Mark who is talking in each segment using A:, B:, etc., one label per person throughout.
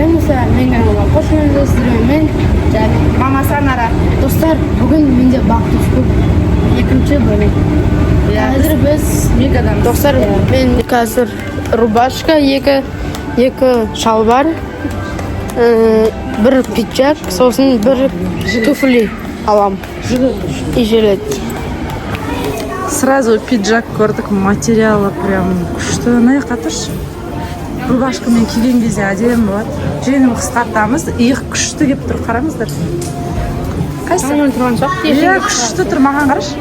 A: Сәлем, достар, мен каналыма қош келдіңіздер. Сіздермен және
B: Мамасы Анара.
A: Достар, бүгін менде back to school екінші бөлім. Қазір біз
B: Мегадан.
A: Достар, мен қазір рубашка, екі шалбар, бір пиджак, сосын бір туфли алам. И жилет.
B: Сразу пиджак көрдік, материалы прям күшті. Мына жаққа тұршы. Рубашкамен киген кезде әдемі болады. Жеңін қысқартамыз. Иық күшті келіп тұр, қараңыздар. Қайсы?
A: Нормально тұрған сияқты.
B: Иә, күшті тұр, маған қарашы.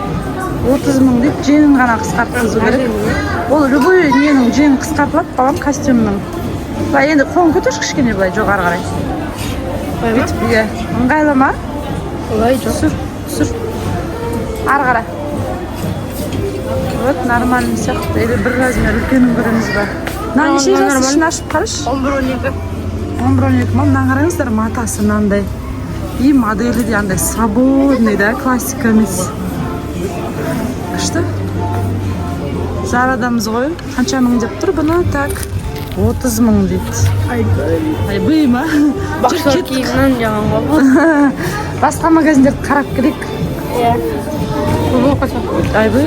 B: 30 мың дейді, жеңін ғана қысқартқызу керек. Ол любой ненің жеңі қысқартылады, балам, костюмнің. Былай енді қолын көтерші кішкене былай жоғары қарай. Бүйтіп, иә. Ыңғайлы ма?
A: Олай жоқ.
B: Түсір, түсір. Ары қара. Вот нормальный сияқты. Или бір размер үлкенін көреміз ба? Мына неше
A: Мына
B: жас,
A: нормально.
B: ішін ашып қарашы.
A: 11-12.
B: 11-12 ма? Мынаны қараңыздар, матасы мынандай. И моделі де андай свободный да, классика емес. Күшті. Зарадамыз ғой. Қанша мың деп тұр бұны? Так. 30 мың дейді. Айбый ма?
A: Бақшалар
B: Жүр, кеттік.
A: киімнен жаман ғой.
B: Басқа магазиндерді қарап келейік.
A: Иә. Футболка сияқты.
B: Айбый,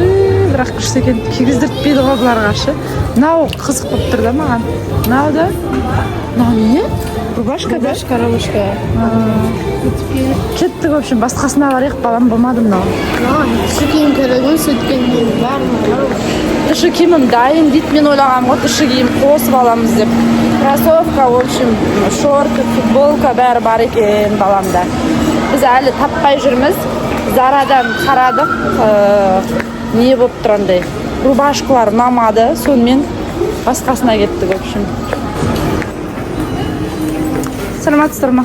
B: бірақ күшті екен. Кигіздіртпейді ғой бұларға ше. Мынау қызық болып тұр да маған. Мынау да. Мынау не? Рубашка да?
A: Рубашка, рубашка.
B: Кеттік, в общем, басқасына барайық, балам, болмады мынау.
A: Маған түсі киім керек емес, өйткені мен бәрін бар.
B: Тышқы киімім дайын дейді, мен ойлағанмын ғой тышқы киім қосып аламыз деп. Кроссовка, в общем, шорты, футболка бәрі бар екен баламда. Біз әлі таппай жүрміз. Зарадан қарадық, не болып тұр андай. Рубашкалар ұнамады, сонымен басқасына кеттік, в общем. Саламатсыздар ма?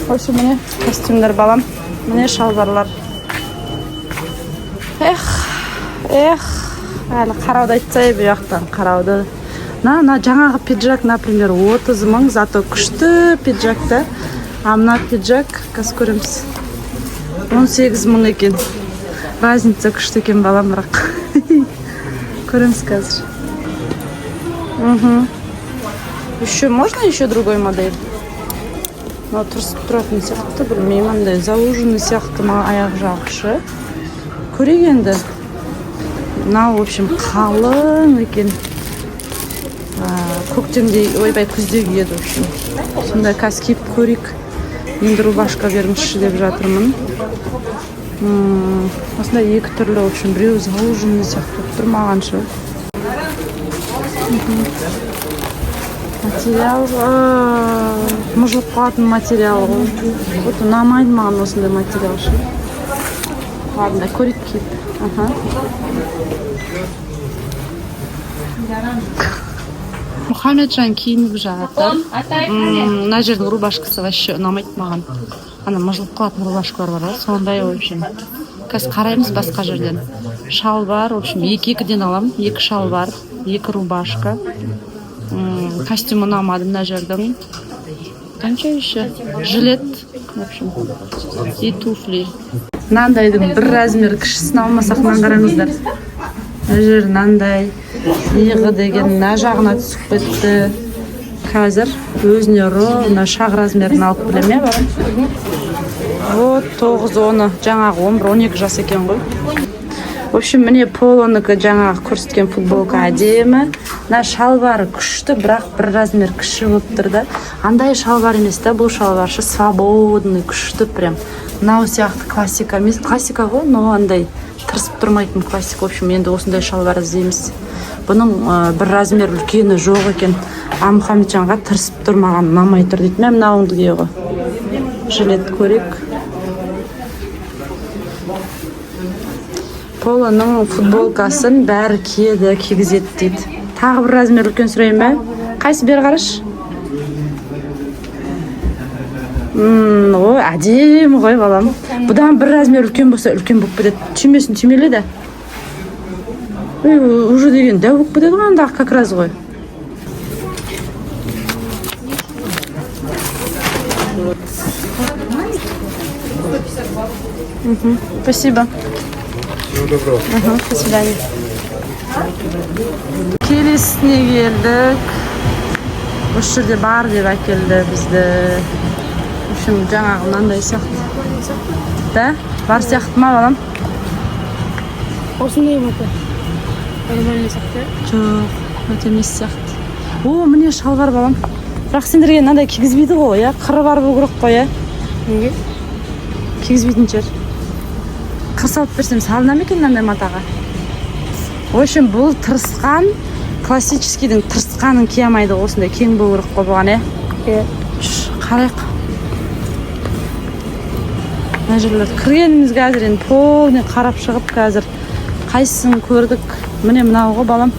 B: В общем, міне костюмдер, балам. Міне шалбарлар. Эх, эх, әлі қарауды айтсай, бұл жақтан қарауды. Мына жаңағы пиджак, например, 30 мың, зато күшті пиджак та. А мына пиджак, қазір көреміз. 18 мың екен. Разница күшті екен, балам, бірақ. Көреміз қазір. Угу. Еще можно еще другой модель? Мынау тырысып тұратын сияқты, білмеймін, андай зауженный сияқты ма аяқ жағы ше. Көрейік енді. Мынау, в общем, қалың екен. Көктемде, ойбай, күзде киеді, в общем. Сондай қазір киіп көрейік. Енді рубашка беріңізші деп жатырмын. Осындай екі түрлі, в общем, біреуі зауженный сияқты болып тұр маған ше. Материал мұжылып қалатын материал ғой. Вот ұнамайды маған осындай материал ше. Ладно, көрейік киіп. Аха. Мұхамеджан киініп жатыр. Мына жердің рубашкасы вообще ұнамайды маған. Ана мұжылып қалатын рубашкалар бар ғой, сондай, в общем. Қазір қараймыз басқа жерден. Шалбар, в общем, екі-екіден аламын. Екі шалбар, екі рубашка. Костюм ұнамады мына жердің. Қанша еще? Жилет, в общем, и туфли. Мынандайдың бір размер кішісін алмасақ, мынаны қараңыздар. Мына жер мынандай. Иығы деген мына жағына түсіп кетті. Қазір өзіне ровно шақ размерін алып білемін, иә, балам? Вот 9 оны, жаңағы 11-12 жас екен ғой. В общем, міне полонікі, жаңағы көрсеткен футболка әдемі. Мына шалбары күшті, бірақ бір размер кіші болып тұр да. Андай шалбар емес та, бұл шалбар ше свободный, күшті прям. Мынау сияқты классика емес, классика ғой, но андай тырысып тұрмайтын классика. В общем, енді осындай шалбар іздейміз. Бұның бір размер үлкені жоқ екен. А Мұхамеджанға тырысып тұр, маған ұнамай тұр дейді. Мә, мынауыңды ки ғой. Жилет көрейік. Полоның футболкасын бәрі киеді, кигізеді дейді. Тағы бір размер үлкен сұрайын ба? Қайсы, бері қарашы. Ой, әдемі ғой, балам. Бұдан бір размер үлкен болса, үлкен болып кетеді. Түймесін түймеле де. Ой, уже деген дәу болып кетеді ғой, андағы как раз ғой. Спасибо.
C: Всего доброго.
B: Ага, до свидания. Келесіне келдік. Осы жерде бар деп әкелді бізді. В общем, жаңағы мынандай сияқты. Да? Бар сияқты ма, балам?
A: Осындай мата. Нормальный сияқты.
B: Жоқ, өте емес сияқты. О, міне шалбар, балам. Бірақ сендерге мынандай кигізбейді ғой, иә? Қыры бар болу керек қой, иә?
A: Неге?
B: Кигізбейтін шығар. Қыр салып берсем, салына ма екен мынандай матаға? В общем, бұл тырысқан, классическийдің тырысқанын кие алмайды ғой, осындай кең болу керек қой бұған, иә?
A: Иә.
B: Шш, қарайық. Мына жерлер кіргеніміз қазір енді полный қарап шығып, қазір қайсысын көрдік. Міне, мынау ғой, балам.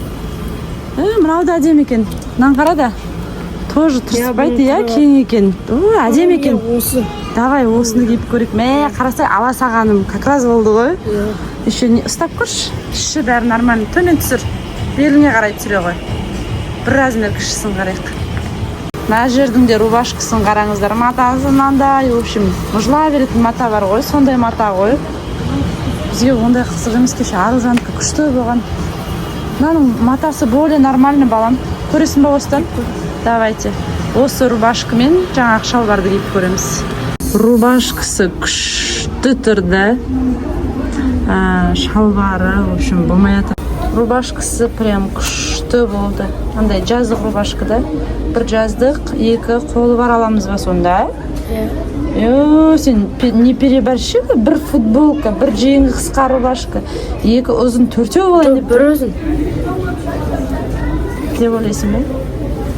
B: Мынау да әдемі екен. Мынаны қара да, тоже тырыспайды, иә, кең екен. О, әдемі екен.
A: Осы.
B: Давай осыны киіп көрейік. Мә, қарасай, ала сағаным как раз болды ғой. Еще не ұстап көрші, іші бәрі нормально. Төмен түсір, беліңе қарай түсіре ғой. Бір размер кішісін қарайық. Мына жердің де рубашкасын қараңыздар, матасы мынандай. В общем, мыжыла беретін мата бар ғой, сондай мата ғой. Бізге ондай қызық емес, кеше Аружанікі күшті болған. Мынаның матасы более нормальный, балам. Көресің ба осыдан? Давайте осы рубашкамен жаңағы шалбарды киіп көреміз. Рубашкасы күшті тұрды, шалбары, в общем, болмай жатыр. Рубашкасы прям күшті болды, андай жаздық рубашка да. Бір жаздық, екі қолы бар аламыз ба сонда?
A: Иә.
B: Йо, сен не переборщи ба? Бір футболка, бір жеңі қысқа рубашка, екі ұзын, төртеу болайын деп
A: Бір өзін.
B: деп ойлайсың ба?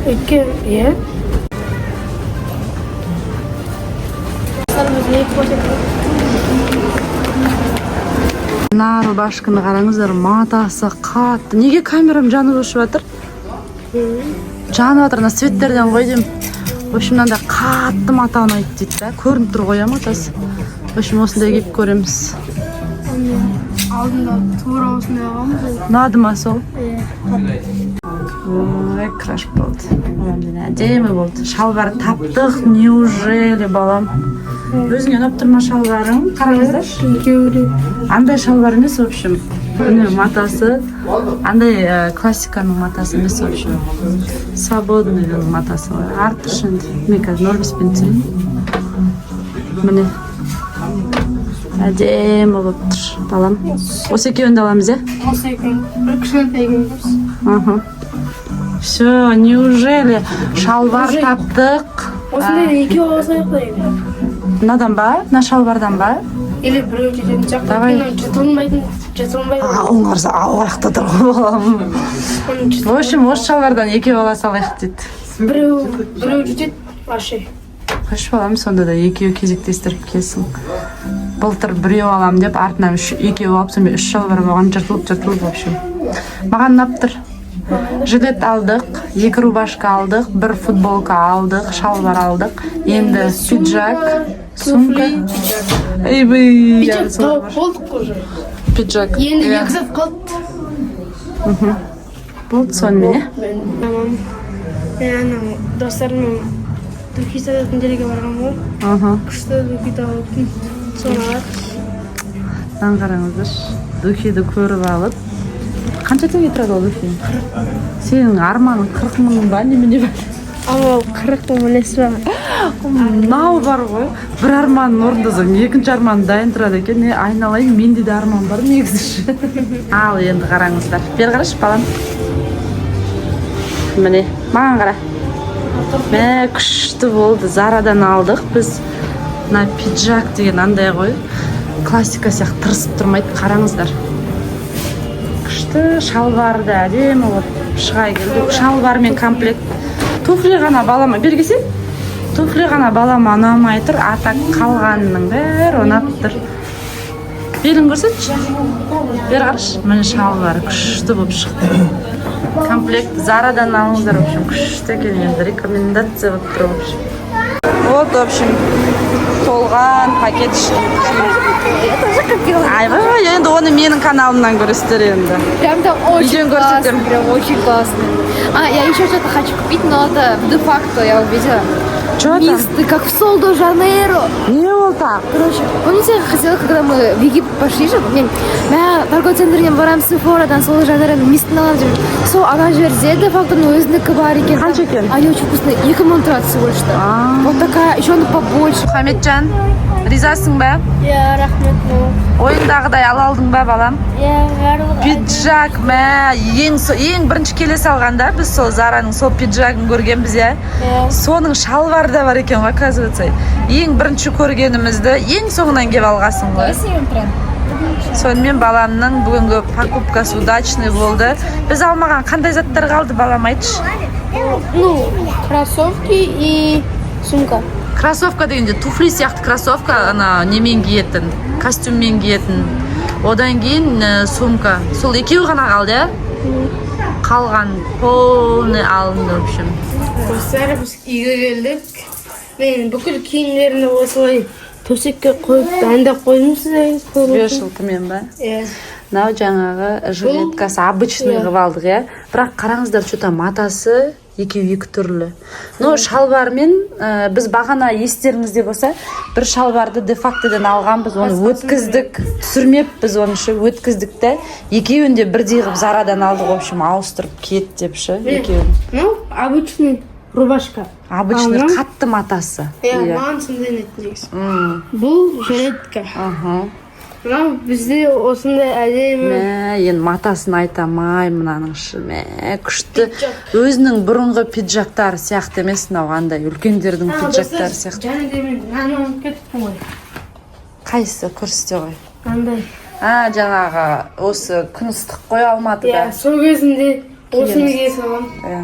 A: Өйткені, иә. Өзіне көрсетті.
B: Мына рубашканы қараңыздар, матасы қатты. Неге камерам жанып өшіп жатыр? Жанып жатыр, мына светтерден ғой деймін. В общем, мынандай қатты мата ұнайды дейді да. Көрініп тұр ғой, иә, матасы. В общем, осындай киіп көреміз.
A: Алдында тура осындай алғанбыз.
B: Ұнады ма сол?
A: Иә.
B: Ой, краш болды. Әбден әдемі болды. Шалбар таптық, неужели, балам? Өзіңе ұнап тұр ма шалбарың? Қараңыздаршы.
A: Екеуі де.
B: Андай шалбар емес, в общем. Міне, матасы. Андай классиканың матасы емес, в общем. Свободныйдың матасы ғой. Артық енді. Мен қазір 0,5-пен түсемін. Міне. Әдемі болып тұр, балам. Осы екеуін де аламыз, иә?
A: Осы екеуін. Бір кішкентай екен дұрыс.
B: Ага. Все, неужели шалбар таптық?
A: Осындай екеу алсайық та енді.
B: Мынадан ба? Мына шалбардан ба?
A: Или біреу жететін сияқты.
B: Давай.
A: Өйткені жыртылмайтын, жыртылмайды.
B: Оның қараса, аулақта тұр ғой, балам.
A: Оның
B: В общем, осы шалбардан екеу ала салайық дейді.
A: Біреу жетеді вообще.
B: Қойшы, балам, сонда да екеуі кезектестіріп келсін. Былтыр біреу алам деп, артынан үш, екеу алып, сонымен үш шалбар болған, жыртылып жыртылып. В общем, маған ұнап тұр. Жилет алдық, екі рубашка алдық, бір футболка алдық, шалбар алдық. Енді пиджак, сумка.
A: Пиджак.
B: Ойбай.
A: Пиджак тауып болдық уже.
B: Пиджак.
A: Енді
B: Иә.
A: екі зат қалды.
B: Болды сонымен, иә.
A: Мен мамам, мен анау достарыммен духи сататын жерге барғанмын ғой. Күшті духи тауып, соны алады.
B: Мынаны қараңыздаршы, духиді көріп алып. Қанша теңге тұрады ол духи? Сенің арманың 40 мың ба, немене ба?
A: Ал 40 мың білесіз ба?
B: Мынау бар ғой, бір арманын орындасаң, екінші арман дайын тұрады екен. Не, айналайын, менде де арман бар негізі ше. Ал енді қараңыздар, бері қарашы, балам. Міне, маған қара. Мә, күшті болды. Зарадан алдық біз. Мына пиджак деген андай ғой, классика сияқты тырысып тұрмайды. Қараңыздар, күшті. Шалбары да әдемі болып шыға келді шалбармен комплект. Туфли ғана балама, бері келсең, туфли ғана балама ұнамай тұр, а так қалғанының бәрі ұнап тұр. Белін көрсетші, бері қарашы. Міне, шалбары күшті болып шықты. Комплект Зарадан алыңыздар. В общем, күшті екен енді, рекомендация болып тұр. В общем, вот, в общем, толған пакет.
D: Я тоже купила.
B: Айбай, енді оны менің каналымнан көресіздер енді.
D: Прям там очень
B: Идем
D: классно,
B: көрсетемін.
D: прям очень классно. А, я еще что-то хочу купить, но это де-факто я увидела.
B: Чё там?
D: Мисты, как в Сол де Жанейро.
B: Не ол тағы?
D: Короче, помните, я хотела, когда мы в Египет пошли же, мен мә торговый центріне барамын, Сефорадан Сол де Жанейроның мистін аламын деп. Сол ана жерде де фактының өзінікі бар екен.
B: Қанша екен?
D: Они очень вкусные. 2000 тұрады всего лишь. Вот такая, еще она побольше.
B: Мұхамеджан, ризасың ба?
A: Иә, рахмет, мама.
B: Ойыңдағыдай ала алдың ба, балам?
A: Иә, барлығы.
B: Пиджак, мә, ең бірінші келе салғанда біз сол Зараның сол пиджагын көргенбіз, иә.
A: Иә.
B: Соның шалбары да бар екен ғой, оказывается. Ең бірінші көргенімізді ең соңынан келіп алғасың ғой. Сонымен, баламның бүгінгі покупкасы удачный болды. Біз алмаған қандай заттар қалды, балам, айтшы?
A: Ну, кроссовки и сумка.
B: Кроссовка дегенде туфли сияқты кроссовка, ана немен киетін, костюммен киетін. Одан кейін сумка. Сол екеуі ғана қалды, иә? Қалған полный алынды, в общем.
A: Достар, біз үйге келдік. Мен бүкіл киімдерімді осылай төсекке қойып, дайындап қойдым сіздерге көру үшін.
B: Вешалкамен ба?
A: Иә.
B: Мынау жаңағы жилеткасы, обычный қылып алдық, иә. Бірақ қараңыздар, что то матасы екеуі екі түрлі. Но шалбармен біз бағана, естеріңізде болса, бір шалбарды де фактоден алғанбыз, оны өткіздік, түсірмеппіз оны ше, өткіздік те, екеуін де бірдей қылып Зарадан алдық, в общем, ауыстырып киеді деп ше екеуін.
A: Мынау обычный рубашка.
B: Обычный.
A: Ал мынау?
B: Қатты матасы.
A: Иә, маған сондай ұнайды негізі. Бұл жилетка. Мынау бізде осындай әдемі.
B: Мә, енді матасын айта алмаймын мынаның шы, мә, күшті. Өзінің бұрынғы пиджактары сияқты емес мынау, андай үлкендердің пиджактары сияқты.
A: Және де мен мынаны ұмытып кетіппін ғой.
B: Қайсысы, көрсете ғой.
A: Андай.
B: А, жаңағы осы күн ыстық қой Алматыда.
A: Иә, сол кезінде осыны кие саламын.
B: Иә,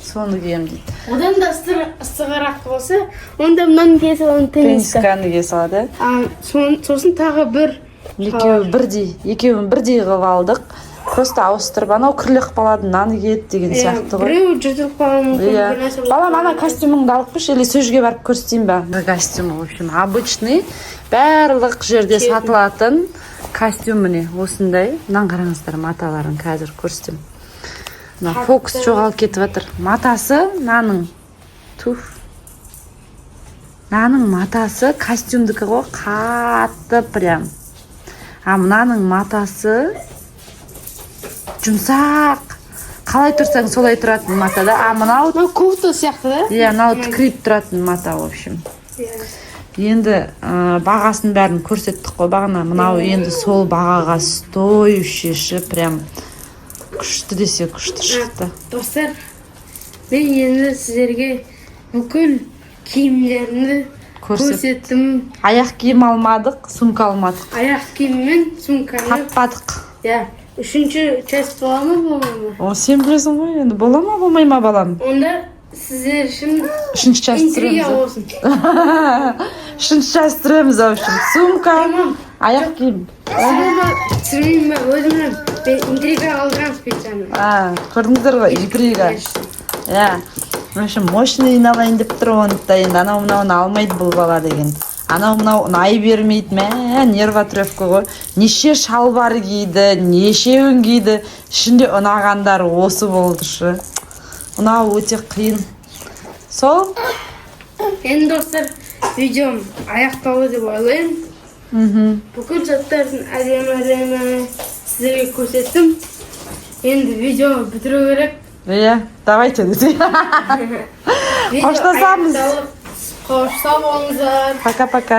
B: соны киемін дейді.
A: Одан да ыстығырақ болса, онда мынаны кие саламын, тенниска.
B: Теннисканы кие салады.
A: А, сосын тағы бір.
B: Екеуі бірдей, екеуін бірдей қылып алдық, просто ауыстырып, анау кірлеп қалады, мынаны киеді деген
A: Иә,
B: сияқты ғой.
A: Біреу жыртылып қалуы мүмкін,
B: Иә.
A: бір нәрсе болып
B: Балам, ана
A: қалуы.
B: костюміңді алып қойшы или сол жерге барып көрсетейін ба? Костюм, в общем, обычный, барлық жерде
A: Киетін.
B: сатылатын костюм, міне, осындай. Мынаны қараңыздар, маталарын қазір көрсетемін. Мына фокус жоғалып кетіп жатыр. Матасы мынаның, туф, мынаның матасы костюмдікі ғой, қатты прям. А мынаның матасы жұмсақ, қалай тұрсаң, солай тұратын мата да. А мынау
A: Мынау кофта сияқты да.
B: Иә, мынау тікірейіп тұратын мата, в общем. Енді бағасын бәрін көрсеттік қой бағана. Мынау енді сол бағаға стоящий ше, прям күшті десе күшті шықты.
A: Достар, мен енді сіздерге бүкіл киімдерімді
B: Көрсет.
A: көрсеттім.
B: Аяқ киім алмадық, сумка алмадық.
A: Аяқ киім мен сумканы.
B: Таппадық.
A: Иә, үшінші часть бола ма, болмай ма?
B: О, сен білесің ғой енді, бола ма, болмай ма, балам?
A: Онда сіздер үшін
B: Үшінші часть
A: интрига
B: түсіреміз.
A: Болсын.
B: Үшінші часть түсіреміз, в общем, сумка,
A: Tamam.
B: аяқ киім.
A: Түсіремін ба, түсірмеймін ба, өзім білемін. Мен интрига қалдырамын специально.
B: А, көрдіңіздер ғой, интрига, иә. В общем, мощный алайын деп тұр оны да. Енді анау мынауын алмайды бұл бала деген, анау мынау ұнай бермейді. Мә, нервотрепка ғой. Неше шалбар киді, нешеуін киді, ішінде ұнағандары осы болды шы. Ұнау өте қиын сол.
A: Енді, достар, видеом аяқталды деп ойлаймын. Бүкіл заттардың әдемі әдемі сіздерге көрсеттім. Енді видео бітіру керек.
B: Иә, давайте десе.
A: Видео
B: Қоштасамыз.
A: аяқталып, қош, сау болыңыздар.
B: Пока, пока.